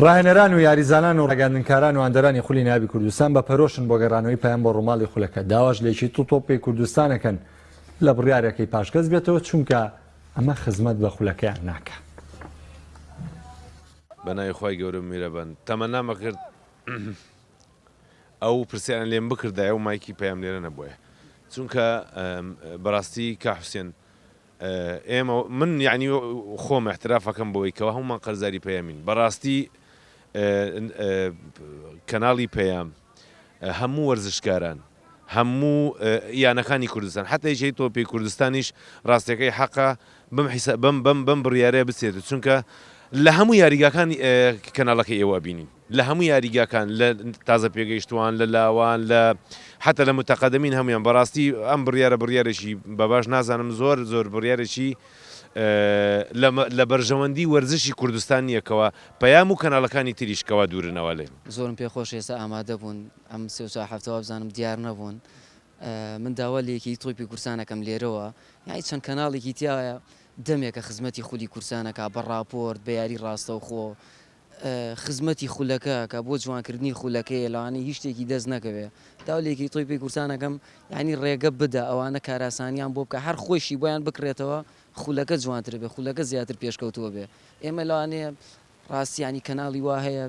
ڕاهێنەران و یاریزانان و ڕاگەیاندنکاران و هاندەرانی خولی نایابی کوردستان بە پەرۆشن بۆ گەڕانەوەی پەیام بۆ ڕووماڵی خولەکە، داواش لە یەکێتی تۆپی کوردستان ئەکەن لە بڕیارەکەی پاشگەز بێتەوە، چونکە ئەمە خزمەت بە خولەکەیان ناکا. بە ناوی خوای گەورە و میرەبان تەمەنام ئەکرد ئەو پرسیارە لێم بکردایە و مایکی پەیام لێرە نەبوایە چونکە بەراستی کا حوسێن ئێمە من یعنی خۆم احترافەکەم بۆی کەەوە هەمومان قەرزاری پەیامین بەڕاستی کەناڵی پەیام هەموو وەرزشکاران هەموو یانەکانی کوردستان حتا یەکێتی تۆپی کوردستانیش ڕاستەکەی حەقە بم حیسا بم بم بم بڕیارە بچێت چونکە لە هەموو یاریگاکان کەناڵەکەی ئێوە بینین لە هەموو یاریگاکان لە تازە پێگەیشتووان لە لاوان لە حتا لە متەقەدەمین هەموویان بەڕاستی ئەم بڕیارە بڕیارێکی بە باش نازانم زۆر زۆر بڕیارێکی لە بەرژەوەندی وەرزشی کوردستان نییە کەوا پەیام و کەناڵەکانی تریش کەوا دوورنەوە لێ. زۆرم پێ خۆشە ئێستا ئامادە بوون ئەم سێ و چوار هەفتە وابزانم دیار نەبوون من داوا لە یەکێتی تۆپی کوردستان ئەکەم لێرەوە یانی چەند کەناڵێکی تیایە دەمێکە خزمەتی خولی کوردستان ئەکا بە ڕاپۆرت بە یاری ڕاستەوخۆ خزمەتی خولەکە ئەکا بۆ جوانکردنی خولەکەیە لەوانەیە هیچ شتێکی دەست نەکەوێ داوا لە یەکێتی تۆپی کوردستان ئەکەم یانی ڕێگە بدە ئەوانە کاراسانیان بۆ بکە هەر خۆیشی بۆیان بکڕێتەوە خولەکە جوانتر بێ خولەکە زیاتر پێشکەوتووە بێ ئێمە لەوانەیە ڕاستی یانی کەناڵی وا هەیە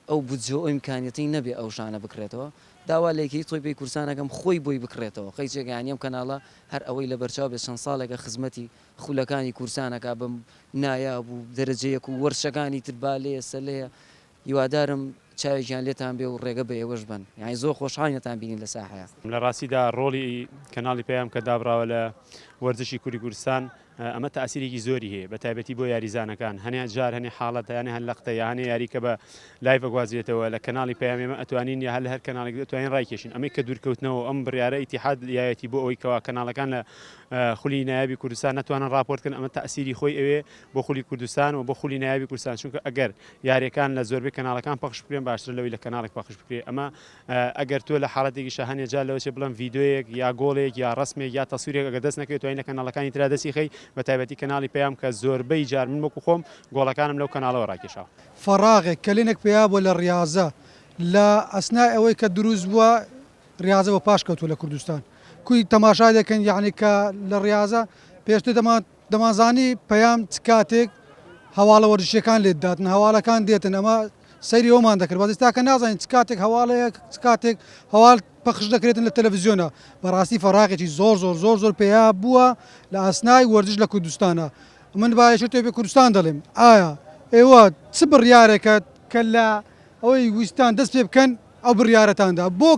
ئەو بودجە و ئەو ئیمکانیەتەی نەبێ ئەو شانە بکڕێتەوە داوا لە یەکێتی تۆپی کوردستان ئەکەم خۆی بۆی بکڕێتەوە قەیچێک یانی ئەم کەناڵە هەر ئەوەی لەبەرچاو بێ چەند ساڵێکە خزمەتی خولەکانی کوردستان ئەکا بە نایاب و دەرەجە یەک و وەرشەکانی تر بالەیە سەلەیە هیوادارم چاوێکیان لێتان بێ و ڕێگە بە ئێوەش بەن یانی زۆر خۆشحاڵین ئەتان بینین لە ساحەیا. لە ڕاستیدا ڕۆڵی کەناڵی پەیام کە دابڕاوە لە وەرزشی کوری کوردستان ئەمە تاسیرێکی زۆری هەیە بە تایبەتی بۆ یاریزانەکان هەنێ جار هەنێ حاڵەت یانێ هەن لەقتە یا هەنێ یاری کە بە live ئەگوازرێتەوە لە کەناڵی پەیام ئێمە ئەتوانین یا هەر لە هەر کەناڵێک ئەتوانین ڕایکێشین ئەمەی کە دوورکەوتنەوە ئەم بڕیارە ئیتیحاد یایەتی بۆ ئەوەی کەوا کەناڵەکان لە خولی نایابی کوردستان نەتوانن ڕاپۆرت کەن ئەمە تاسیری خۆی ئەوێ بۆ خولی کوردستان و بۆ خولی نایابی کوردستان چونکە ئەگەر یاریەکان لە زۆربەی کەناڵەکان پەخش بکرێن باشترە لەوەی لە کەناڵێک پەخش بکرێ ئەمە ئەگەر تۆ لە حاڵەتێکیشا هەنێ جار لەوەچێ بڵێم ڤیدیۆیەک یا گۆڵێک یا ڕەسمێک یا تەسویرێک ئەگەر دەست نەکەوێت توانی لە کەناڵەکانی ترا دەستی خەی بە تایبەتی کەناڵی پەیام کە زۆربەی جار من وەکو خۆم گۆڵەکانم لەو کەناڵەوە ڕاکێشاوە. فەڕاغێک، کەلێنێک پەیا بووە لە ڕیازە، لە ئەسنای ئەوەی کە دروست بووە ڕیازە بە پاش کەوتووە لە کوردستان. کوی تەماشا دەکەن یەعنی کە لە ڕیازە پێشتر دەمان دەمانزانی پەیام چ کاتێک هەواڵە وەرزشیەکان لێت داتن هەواڵەکان دێتن ئەمە سەیری ئەومان دەکرد بەس ئێستا کە نازانین چ کاتێک هەواڵەیە چ کاتێک هەواڵ پەخش دەکرێتن لە تەلەڤزیۆنە بەڕاستی فەراغێکی زۆر زۆر زۆر زۆر پێیا بووە لە ئاسنای وەرزش لە کوردستانە من با یەکێتی بێ کوردستان دەڵێم ئایا ئێوە چ بڕیارێکە کە لە ئەوەی ویستان دەست پێ بکەن ئەو بڕیارەتاندا بۆ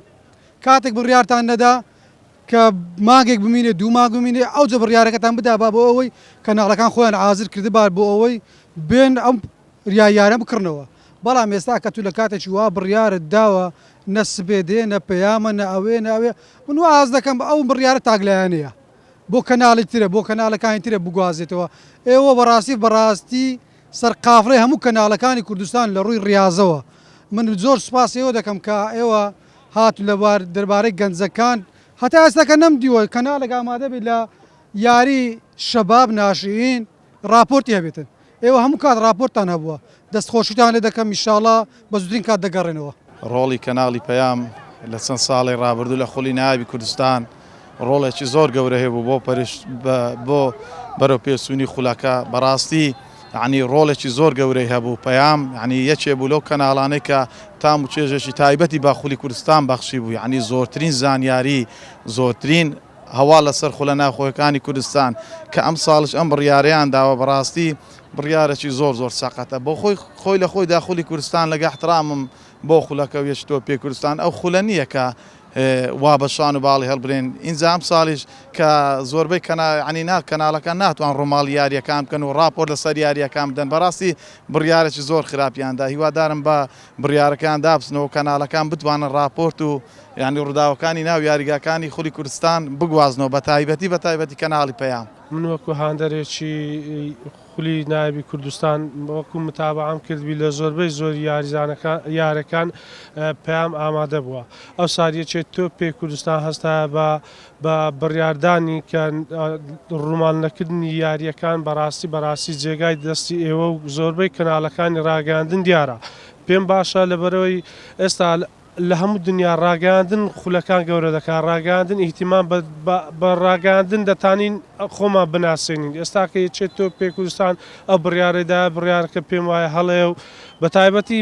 کاتێک بڕیارتان نەدا کە مانگێک بمینێ دوو مانگ بمینێ ئەوجە بڕیارەکەتان بدا با بۆ ئەوەی کەناڵەکان خۆیان حازر کردبا بۆ ئەوەی بێن ئەم یاریانە بکڕنەوە بەڵام ئێستا کە تو لە کاتێکی وا بڕیارت داوە نە سبێ دێ نە پەیامە نە ئەوێ نە ئەوێ من وا هەست دەکەم ئەو بڕیارە تاکلایەنەیە بۆ کەناڵی ترە بۆ کەناڵەکانی ترە بگوازێتەوە ئێوە بەڕاستی بەڕاستی سەرقافڵەی هەموو کەناڵەکانی کوردستان لە ڕووی ڕیازەوە من زۆر سوپاسی ئێوە دەکەم کە ئێوە هاتوون لە بار دەربارەی گەنجەکان هەتا ئێستا کە نەمدیوە کەناڵێک ئامادە بێت لە یاری شەباب ناشئین ڕاپۆرتی هەبێتن ئێوە هەموو کات ڕاپۆرتتان هەبووە دەست خۆشیتان لێ دەکەم ئیشاڵا بە زووترین کات دەگەڕێنەوە. ڕۆڵی کەناڵی پەیام لە چەند ساڵی ڕابردوو لە خولی نایابی کوردستان ڕۆڵێکی زۆر گەورە هەبوو بۆ پەرش بۆ بەرەو پێچوونی خولەکە بەڕاستی یعنی ڕۆڵێکی زۆر گەورەی هەبوو پەیام یعنی یەکێ بوو لەو کەناڵانەی کە تام و چێژێکی تایبەتی بە خولی کوردستان بەخشی بوو یعنی زۆرترین زانیاری زۆرترین هەواڵ لەسەر خولە ناوخۆیەکانی کوردستان کە ئەمساڵیش ئەم بڕیارەیان داوە بەڕاستی بڕیارێکی زۆر زۆر سەقەتە بۆ خۆی خۆی لە خۆیدا خولی کوردستان لەگە احترامم بۆ خولەکە و یەکی تۆپی کوردستان ئەو خولە نییە کە وا بە شان و باڵی هەڵبرێن ئینجا ئەم ساڵیش کە زۆربەی کەنا ینی نا کەناڵەکان ناتوان ڕۆماڵی یاریەکان بکەن و ڕاپۆرت لەسەر یاریەکان بدەن بەڕاستی بڕیارێکی زۆر خراپیاندا هیوادارم بە بڕیارەکەیان دابچنەوە کەناڵەکان بتوانن ڕاپۆرت و یانی ڕووداوەکانی ناو یاریگاکانی خولی کوردستان بگوازنەوە بە تایبەتی بە تایبەتی کەناڵی پەیام. من وەکو هاندەرێکی خولی نایابی کوردستان وەکو متابەعەم کردبی لە زۆربەی زۆری یاریزانەکان یارەکان پەیام ئامادە بووە ئەو ساریەکێ تۆپێ کوردستان هەستایە بە بە بڕیاردانی کە ڕووماڵ نەکردنی یارییەکان بەڕاستی بەڕاستی جێگای دەستی ئێوە و زۆربەی کەناڵەکانی ڕاگەیاندن دیارە. پێم باشە لەبەرئەوەی ئێستا لە هەموو دنیا ڕاگەیاندن خولەکان گەورە دەکات ڕاگەیاندن ئیهتیمام بە بە ڕاگەیاندن دەتانین خۆمان بناسێنین ئێستا کە یەکێتی تۆپی پێی کوردستان ئەو بڕیارەی دایە بڕیارەکە پێم وایە هەڵەیە و بە تایبەتی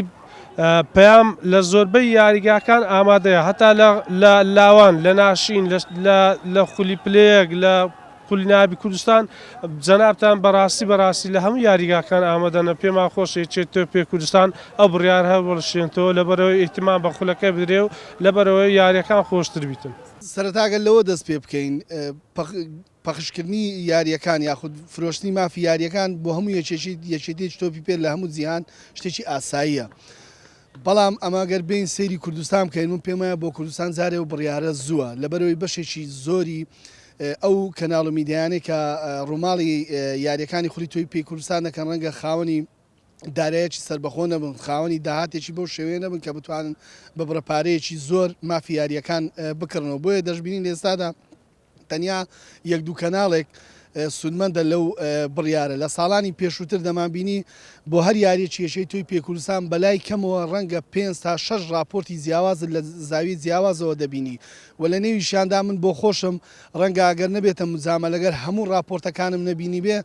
پەیام لە زۆربەی یاریگاکان ئامادەیە هەتا لە لە لاوان لە ناشین لە لە لە خولی پلەیەک لە خولی نایابی کوردستان جەنابتان بەراستی بەراستی لە هەموو یاریگاکان ئامادەنە پێمان خۆشە یەکێتی تۆپی کوردستان ئەو بڕیارە هەڵبوەشێنتەوە لەبەرئەوەی ئیهتیمام بە خولەکە بدرێ و لەبەرئەوەی یاریەکان خۆشتر بیتن. سەرەتا گەر لەوە دەست پێ بکەین پەخشکردنی یارییەکان یاخود فرۆشتنی مافی یارییەکان بۆ هەموو یەکێکی یەکێتیی تۆپی پێ لە هەموو جیهان شتێکی ئاساییە بەڵام ئەمە گەر بێین سەیری کوردستان بکەین من پێم وایە بۆ کوردستان جارێ و بڕیارە زووە لەبەرەوەی بەشێکی زۆری ئەو کەناڵ و میدیایانەی کە ڕووماڵی یاریەکانی خولی تۆپی پێی کوردستان دەکەن ڕەنگە خاوەنی دارایەکی سەربەخۆ نەبن خاوەنی داهاتێکی بەو شێوەیە نەبن کە بتوانن بە بڕە پارەیەکی زۆر مافی یاریەکان بکڕنەوە بۆیە دەشبینین لە ئێستادا تەنیا یەک دوو کەناڵێک سوودمەندە لەو بڕیارە. لە ساڵانی پێشووتر دەمانبینی بۆ هەر یارییەکی یەکێتی تۆپی پێی کوردستان بەلای کەمەوە ڕەنگە پێنج تا شەش ڕاپۆرتی جیاوازت لە زاویەی جیاوازەوە دەبینی و لە نێویشیاندا من بۆ خۆشم ڕەنگە ئەگەر نەبێتە مجامەلە گەر هەموو ڕاپۆرتەکانم نەبینیبێ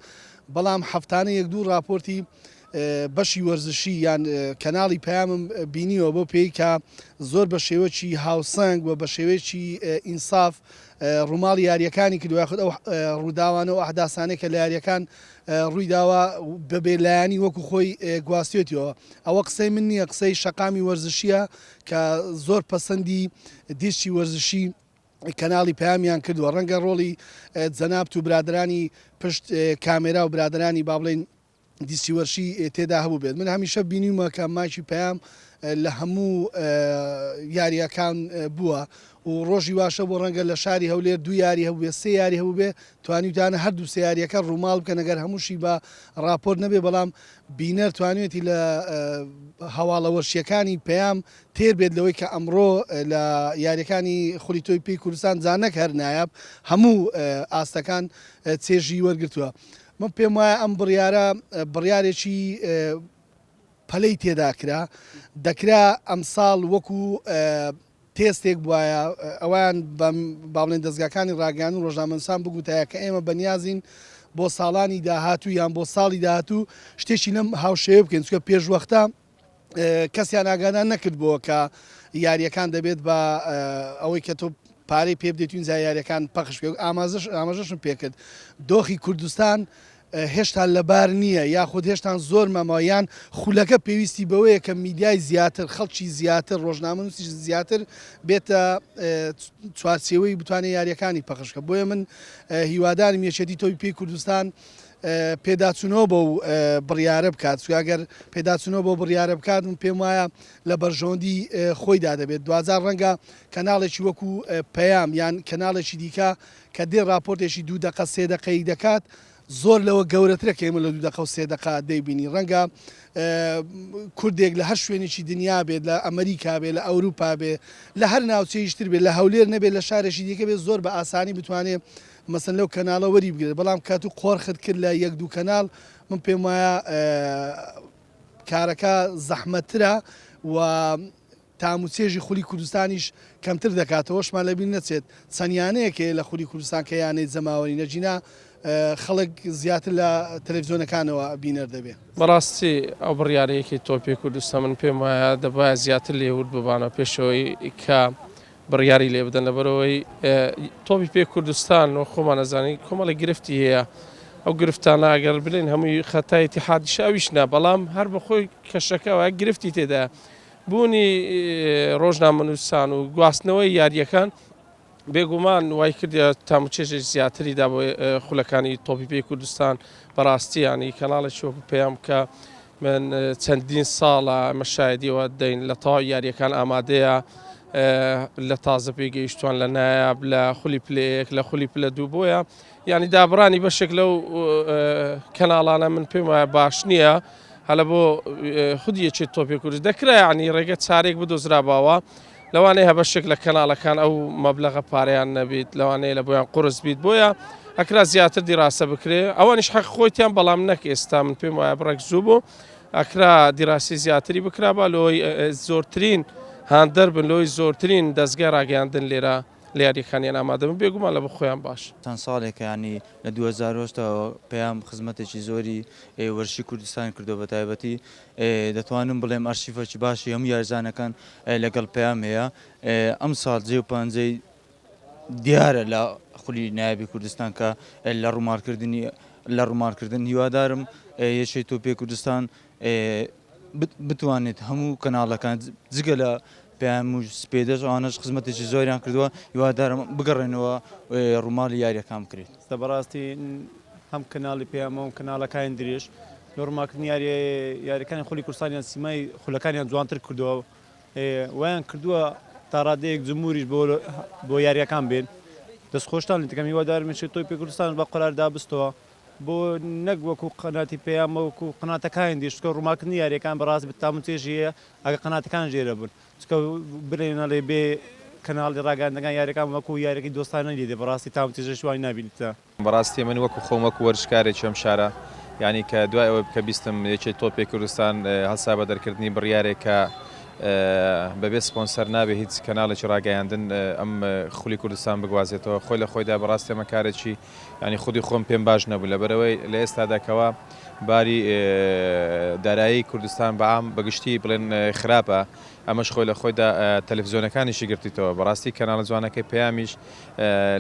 بەڵام هەفتانە یەک دوو ڕاپۆرتی بەشی وەرزشی یان کەناڵی پەیامم بینیوە بەو پێی کە زۆر بە شێوەکی هاوسەنگ و بە شێوەیەکی ئینساف ڕووماڵی یارییەکانی کردووە یاخود ئەو ڕووداوانە و ئەحداسانەی کە لە یارییەکان ڕوویداوە بە بێلایەنی وەکو خۆی گواستوێتیەوە. ئەوە قسەی من نییە قسەی شەقامی وەرزشییە کە زۆر پەسەندی دیسکی وەرزشی کەناڵی پەیامیان کردووە ڕەنگە ڕۆڵی جەنابت و برادەرانی پشت کامێرا و برادەرانی با بڵێین دیسیوەرشی تێدا هەبووبێت من هەمیشە بینیومە کە مایکی پەیام لە هەموو یارییەکان بووە و ڕۆژی واشە بۆ ڕەنگە لە شاری هەولێر دوو یاری هەبووبێ سێ یاری هەبووبێ توانیوتانە هەردوو سێ یاریەکە ڕووماڵ بکەن ئەگەر هەمووشی بە ڕاپۆرت نەبێ بەڵام بینەر توانیوێتی لە هەواڵە وەرشیەکانی پەیام تێر بێت لەوەی کە ئەمڕۆ لە یاریەکانی خولی تۆپی پێی کوردستان جا نەک هەر نایاب هەموو ئاستەکان چێژی وەرگرتووە. من پێم وایە ئەم بڕیارە بڕیارێکی پەلەی تێدا کرا، دەکرا ئەمساڵ وەکو تێستێک بوایە ئەویان با بڵێن دەزگاکانی ڕاگەیاندن و ڕۆژنامەنووسان بگوتایە کە ئێمە بەنیازین بۆ ساڵانی داهاتوو یان بۆ ساڵی داهاتوو شتێکی لەم هاوشێوە بکەین چونکە پێشوەختە کەسیان ئاگادار نەکردبووە کە یارییەکان دەبێت بە ئەوەی کە تۆ پارەی پێ بدەیت و ئینجا یارییەکان پەخش بکەیت ئامازش ئاماژەشم پێکرد دۆخی کوردستان هێشتا لەبار نییە یاخود هێشتان زۆر مەمەوە یان خولەکە پێویستی بەوەیە کە میدیای زیاتر خەڵکی زیاتر ڕۆژنامەنووسی زیاتر بێتە چوارچێوەی بتوانێت یاریەکانی پەخشکە بۆیە من هیوادارم یەکێتی تۆپی پێی کوردستان پێداچوونەوە بەو بڕیارە بکات، چونکە ئەگەر پێداچوونەوە بەو بڕیارە بکات من پێم وایە لە بەرژەوەندی خۆیدا دەبێت، دواجار ڕەنگە کەناڵێکی وەکو پەیام یان کەناڵێکی دیکە کە دێ ڕاپۆرتێکی دوو دەقە سێ دەقەیی دەکات زۆر لەوە گەورەترە کە ئێمە لە دوو دەقە و سێ دەقە دەیبینین، ڕەنگە کوردێک لە هەر شوێنێکی دنیا بێت لە ئەمریکا بێت لە ئەوروپا بێت لە هەر ناوچەیەکی تر بێت لە هەولێر نەبێت لە شارێکی دیکە بێت زۆر بە ئاسانی بتوانێت مەسەن لەو کەناڵە وەری بگرێت بەڵام کە تو قۆرخت کرد لە یەک دوو کەناڵ من پێم وایە کارەکە زەحمەتترە و تام و چێژی خولی کوردستانیش کەمتر دەکاتەوە شمان لەبیر نەچێت چەند یانەیەک هەیە لە خولی کوردستان کە یانەی جەماوەری نەگینا خەڵک زیاتر لە تەلەفزیۆنەکانەوە بینەر دەبێ. بەڕاستی ئەو بڕیارە یەکێتی تۆپی کوردستان من پێم وایە دەبایە زیاتر لێ ورد ببانەوە پێشەوەی کە بڕیاری لێ بدەن لەبەرئەوەی تۆپی پێ کوردستان و خۆمان ئەزانین کۆمەڵی گرفتی هەیە ئەو گرفتانە ئەگەر بلێن هەمووی خەتای ئیتیحادیشە ئەویش نا بەڵام هەر بەخۆی کەشەکەوە گرفتی تێدا بوونی ڕۆژنامەنووسان و گواستنەوەی یارییەکان بێگومان وای کردە تاموچێژێک زیاتری دا بۆ خولەکانی تۆپی پێی کوردستان بەڕاستی ینی کەناڵێکی وەکو پەیام کە من چەندین ساڵە ئەمە شایدیەوە دەین لە تەواوی یاریەکان ئامادەیە لە تازە پێگەیشتوان لە نایاب لە خولی پلەیەک لە خولی پلە دوو بۆیە یعنی دابڕانی بەشێک لەو کەناڵانە من پێم وایە باش نییە هەلە بۆ خودی یەکێت تۆپی کوردی دەکرا یعنی ڕێگە چارێک بدۆزراباوە لەوانەیە بەشێک لە کەناڵەکان ئەو مەبلەغە پارەیان نەبیت لەوانەیە لە بۆیان قورس بیت بۆیە ئەکرا زیاتر دیراسە بکرێ ئەوانیش حەق خۆیتیان بەڵام نەک ئێستا من پێم وایە بڕێک زوو بوو. ئەکرا دیراسی زیاتری بکرابا لۆی زۆرترین هاندەر بن لۆی زۆرترین دەزگای ڕاگەیاندن لێرە لە یاریەکانیان ئامادە بن بێگومان لە بۆ خۆیان باش. چەند ساڵێکە یانی لە 2008 ەوە پەیام خزمەتێکی زۆری وەرزشی کوردستان کردووە بە تایبەتی دەتوانم بڵێم ئەرشیفێکی باشی هەموو یاریزانەکان لەگەڵ پەیام هەیە ئەمساڵ جێ و پەنجەی دیارە لە خولی نایابی کوردستان کە لە ڕووماڵکردنی لە ڕووماڵکردن هیوادارم یەکێتی تۆپی کوردستان بتوانێت هەموو کەناڵەکان جگە لە پەیام و سپێدەش ئەوانەش خزمەتێکی زۆریان کردووە هیوادارم بگەڕێنەوە ڕووماڵی یاریەکان بکرێت. بەڕاستی هەم کەناڵی پەیام و هەم کەناڵەکانی درێژ لە ڕووماڵکردنی یاریەکانی خولی کوردستانیان سیمای خولەکانیان جوانتر کردووە وایان کردووە تا ڕادەیەک جمهوریش بۆ بۆ یاریەکان بێن دەست خۆشتان لێ دەکەم هیوادارم یەکێتی تۆپی کوردستان بە قەرار دابستەوە بۆ نەک وەکو قەناتی پەیام وەکو قەناتەکانی دیش چونکە ڕووماکردنی یاریەکان بەڕاستی بە تام و چێژی هەیە ئەگەر قەناتەکان ژێرە بوون چونکە بڵێ نەڵێ بێ کەناڵی ڕاگەیاندنەکان یاریەکان وەکو یاریەکەی دۆستانە لێ دێ بەڕاستی تام و چێژێکی وای نابینیت. بەڕاستی من وەکو خۆم وەکو وەرزشکارێکی ئەم شارە یانی کە دوای ئەوەی کە بیستم یەکێتی تۆپی کوردستان هەڵسا بە دەرکردنی بڕیارێک کە بەبێ سپۆنسەر نابێ هیچ کەناڵێکی ڕاگەیاندن ئەم خولی کوردستان بگوازێتەوە خۆی لە خۆیدا بەڕاستی ئەمە کارێکی یانی خودی خۆم پێم باش نەبوو لەبەرئەوەی لە ئێستادا کەوا باری دارایی کوردستان بەعام بەگشتی بڵێن خراپە ئەمەش خۆی لە خۆیدا تەلەفزیۆنەکانیشی گرتیتەوە بەڕاستی کەناڵە جوانەکەی پەیامیش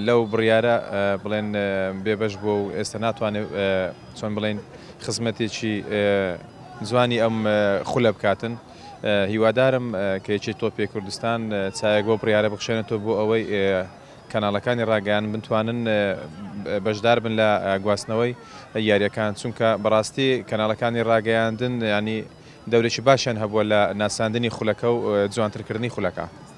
لەو بڕیارە بڵێن بێبەش بووە و ئێستا ناتوانێت چۆن بڵێن خزمەتێکی جوانی ئەم خولە بکاتن هیوادارم کە یەکێتی تۆپی کوردستان چاوێک بۆ بڕیارە بخشێنێتەوە بۆ ئەوەی کەناڵەکانی ڕاگەیان بتوانن بەشدار بن لە گواستنەوەی یاریەکان چونکە بەڕاستی کەناڵەکانی ڕاگەیاندن ینی دەورێکی باشیان هەبووە لە ناساندنی خولەکە و جوانترکردنی خولەکە.